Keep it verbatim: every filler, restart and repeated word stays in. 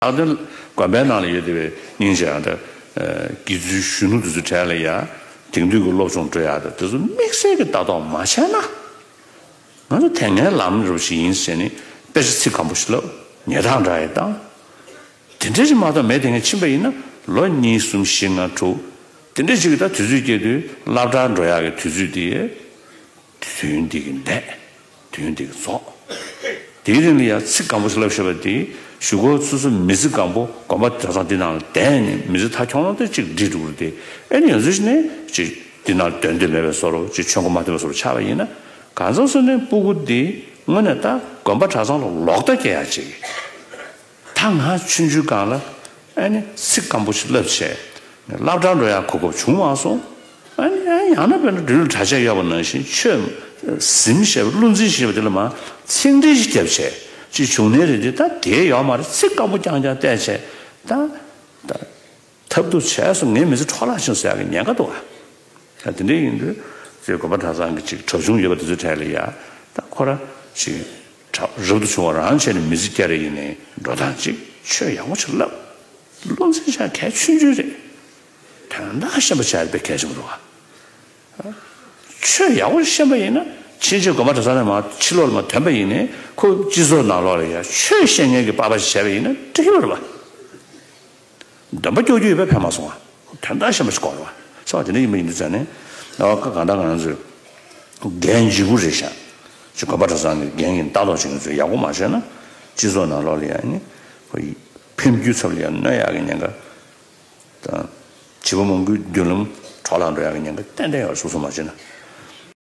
ཨ་དེ་དགོན་པའི་ནང་ལ་ཡོད་བསྡད་པའི་སྙིང་རྗེ་ཡང་དང་། དགེ་ཚུལ་གཞོན་ནུ་དེ་ཚོའི་གྲས་ལ་ཡ་དེང་དུས་ཀྱི་སློབ་སྦྱོང་སྤྲོད་ཡག་དང་དེ་ཚོ་དམིགས་བསལ་གྱི་ལྟ་རྟོག་མ་བྱས་ན། ང་ཚོ་དེ་སྔའི་ལམ་རེ་བ་ཞིག་ཡིན་ཟེར་ནས་དཔེ་ཆ་ཚིག་སྐམ་པོ་ཞིག་ལབ། ཉལ་ཐག་འདྲ་ཡི་བཏང་། དེ་འདྲ་ཞིག་མ་གཏོགས་མེད། དེ་སྔ་ཕྱིན་པ་ཡིན་ན་ལོ་གཉིས་གསུམ་བཞི་ལྔ་དྲུག་དེ་འདྲ་ཞིག་གི་ད་དུས་ཚོད་སྐྱེལ་དུས་སློབ་གྲྭར་འགྲོ་ཡག་གི་དུས་ཚོད་དེ། དུས་ཡུན་འདི་གི་འདས། དུས་ཡུན་འདི་གི་རྫོགས། དེའི་རིང་ལ་ཡང་ཚིག་སྐམ་པོ་ཞིག་ལབ་ཤེས་པ་དེ་གཞུག་གུ་སོ་སོ་མི་ཚེ་གང་པོ་དགོན་པ་གྲྭ་ཚང་འདི་ནང་ལ་བསྡད་ནས་མི་ཚེ་མཐའ་འཁྱོངས་ལ་དེ་གཅིག་འགྲིག་འགྲོ་གི་རེད་དེ། ཨེ་ནི་ཡང་ཚོད་ནས་གཅིག་འདི་ནང་སྡོད་འདོད་མེད་པའི་བཟོ་འདྲ་གཅིག་ཆོས་མགོ་མ་ཐོན་པའི་བཟོ་འདྲ་ཆགས་པ་ཡིན་ན། གང་ཚང་སོ་ནས་སྤུ་གུ་འདི་དངོས་གནས་ད་དགོན་པ་གྲྭ་ཚང་ལ་ལོག་ལྟ་སྐྱེ་ཡག་ཅིག་ད་ང་ཆུང་ཆུང་སྒང་ལ་ཨ་ནི་ཚིག་སྐམ་པོ་ཞིག་ལབ་བྱས། སློབ་གྲྭར་འགྲོ་ཡག་གོ་སྐབས་བྱུང་མ་སོང་། ཨ་ནི་ཨ་ཡང་ན་དཔེར་ན་འགྲུལ་གྲྭ་ཆས་གཡོག་པ་ནང་བཞིན་ཆོས་ཟིན་བྱས་པ་བློ་འཛིན་བྱས་པ་དེ་ལ་མ་ཚིག་འགྲེལ་ཞིག་བརྒྱབ་བྱས་ཅིག་བྱུང་ནའི་རེད་དེ། ད་དེ་ཡོད་མ་རེད། ཚིག་སྐམ་པོ་རྐྱང་རྐྱང་བལྟས་བྱས་ད་ད། ཐབས་སྡུག་བྱས་སོང་། ངའི་མི་ཚེ་འཕྲོ་བརླག་ཕྱིན་སོང་ཡག་གི་ཉེན་ཁ་འདུག་ཨ། ད་དེ་འདྲ་ཡིན་དུས་ཚེ་དགོན་པ་གྲྭ་ཚང་གི་ཅིག་གྲྭ་ཆུང་ཡོད་པ་དེ་ཚོའི་གྲས་ལ་ཡ་ད་ཁོ་ར་ཅིག་གྲྭ་རབ་ཏུ་བྱུང་བ་རང་བྱས་ནས་མི་ཚེ་སྐྱེལ་རེ་ཡིན་ནའི་འགྲོ་སྟངས་ཅིག་ཆོས་ཡག་པོ་ཅིག་བསླབ། བློ་འཛིན་བྱ་གལ་ཆུང་ཆུང་རེད། དོན་དག་ཤེས་པ་བྱ་ཡག་དཔེ་གལ་ཆེན་པོ་འདུག་ཨ། ཆོས་ཡག་པོ་ཤེས་པ་ཡིན་ན་ཕྱིན་ཆད་དགོན་པ་གྲྭ་ཚང་ནས་མར་ཕྱི་ལོགས་ལ་མར་ཐོན་པ་ཡིན་ནའི་ཁོ་སྤྱི་ཚོགས་ནང་ལོགས་ལ་ཡ་ཆོས་བཤད་མཁན་གྱི་པ་ཕ་ཞིག་བྱས་པ་ཡིན་ན་འགྲིག་གི་མ་རེད་པ། འདོན་པ་ཀྱོག་ཀྱོག་ཡོད་པས་ཕན་མ་སོང་བ། དོན་དག་ཤེས་པ་ཞིག་དགོས་རེད་བ། ས་བ་དེ་འདྲ་ཡིན་པ་ཡིན་དུས་ཙང་ནས། ཨ་ཁ་གང་ལྟར་ང་རང་ཚོས་འགན་ལྗིད་པོ་རེད་ཤག་ཅིག་དགོན་པ་གྲྭ་ཚང་གི་འགན་ཡིན་ལྟ་རྟོག་བྱེད་མཁན་ཚོས་ཡག་པོ་མ་བྱས་ན། སྤྱི་ཚོགས་ནང་ལོགས་ལ་ཡང་ནི་ཁོ་ཡི་འཕེལ་འགྱུར་ཚབ་ལ་ཡང་གནོད་ཡག་གི་ཉེན་ཁ་དང་། བྱིས་པ་མང་པོའི་མདུན་ལམ་འཕྲོ་བརླག་འགྲོ་ཡག་གི་ཉེན་ཁ་ཏན་ཏན་ཡོད་རེད། སོ་སོ་མ་བྱས་ན།